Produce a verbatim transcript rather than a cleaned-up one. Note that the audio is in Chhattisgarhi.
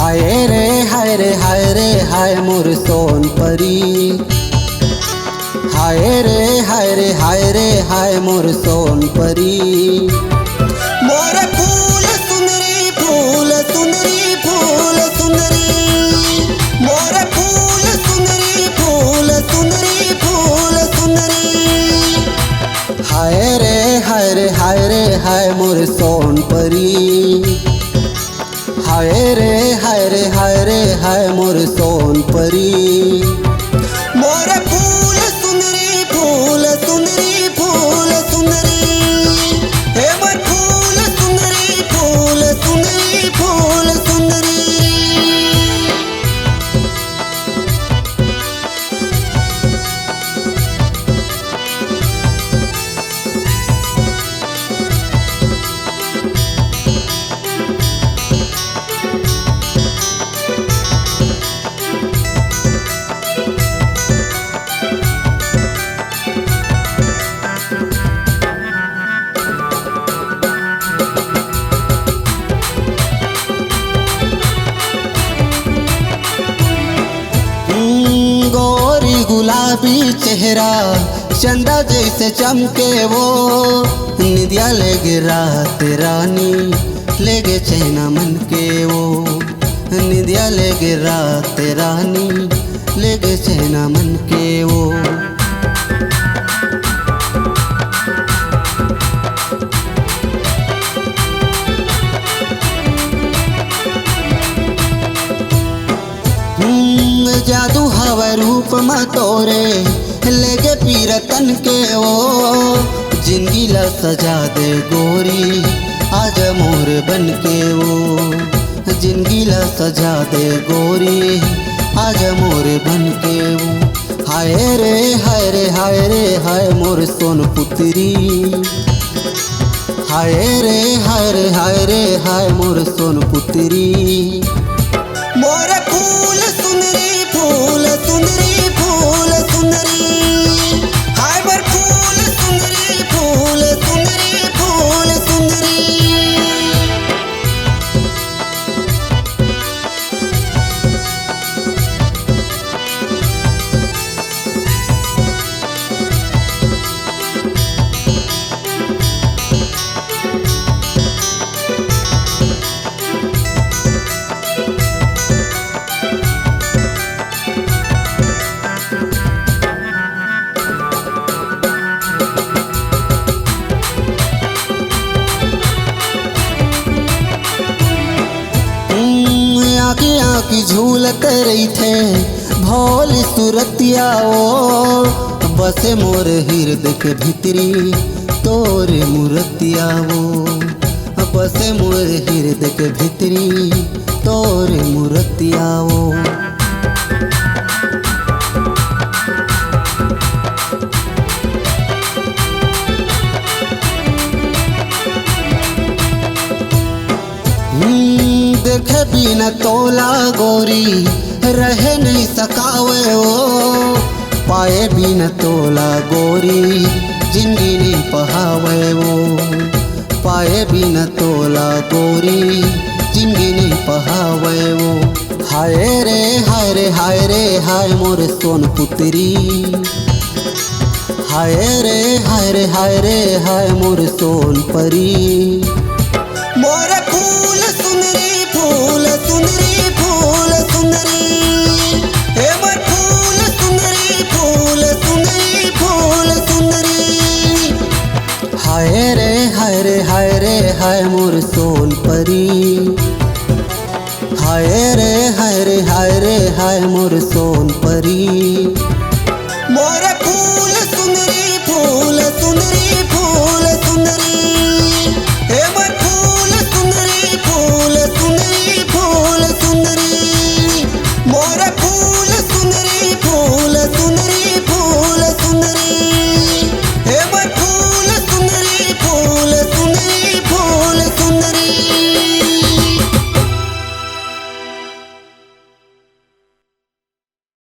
हाय रे हाय रे हाय रे हाय मोर सोन परी। हाय रे हाय रे हाय रे हाय मोर सोन परी। मोर फूल सुंदरी, फूल सुंदरी, फूल सुंदरी। मोर फूल सुंदरी, फूल सुंदरी, फूल सुंदरी। हाय रे हाय रे हाय रे हाय मोर सोन परी। हाय रे हाय रे हाय रे हाय मोर सोन परी। मोर फूल सुंदरी, फूल सुंदरी, फूल सुंदरी। हे मोर फूल सुंदरी, फूल सुंदरी, फूल सुंदरी। हम्म, गोरी गुलाबी चेहरा, चंदा जैसे चमके वो। निंदिया लेगे रात रानी, लेगे चैना मन के वो। निंदिया लेगे रात रानी, लेगे चैना मन के वो। हम्म, जादू हवय रूप म तोरे, लेगे पीरा तन के वो। जिंदगी ला सजा दे गोरी, आजा मोर बन के वो। जिंदगी ला सजा दे गोरी, आजा मोर बन के वो। हाय रे हाय रे हाय रे हाय मोर सोन पुत्री। हाय रे हाय रे हाय रे हाय मोर सोन पुत्री। मोर फूल सुंदरी, फूल सुंदरी, फूल सुंदरी। हाय मोर फूल सुंदरी, फूल सुंदरी, फूल सुंदरी। हम्म, आँखी आँखी झूलत रहिथे भोली सुरतिया वो। बसे मोर हिरदय के भीतरी तोर मूरतिया वो। बसे मोर हिरदय के भीतरी तोर मूरतिया वो। हम्म, देखे बिना तोला गोरी रहे नइ सकावय वो। पाए बिना तोला गोरी जिंदगी नइ पहावय वो। पाए बिना तोला गोरी जिंदगी नइ पहावय वो। हाय रे हाय रे हाय रे हाय मोर सोन पुत्री। हाय रे हाय रे हाय रे हाय मोर सोन परी। मोर फूल सुंदरी, फूल सुंदरी, फूल सुंदरी। हे मोर फूल सुंदरी, फूल सुंदरी, फूल सुंदरी। हाय रे हाय रे हाय रे हाय मोर सोन परी। हाय रे हाय रे हाय रे हाय मोर सोन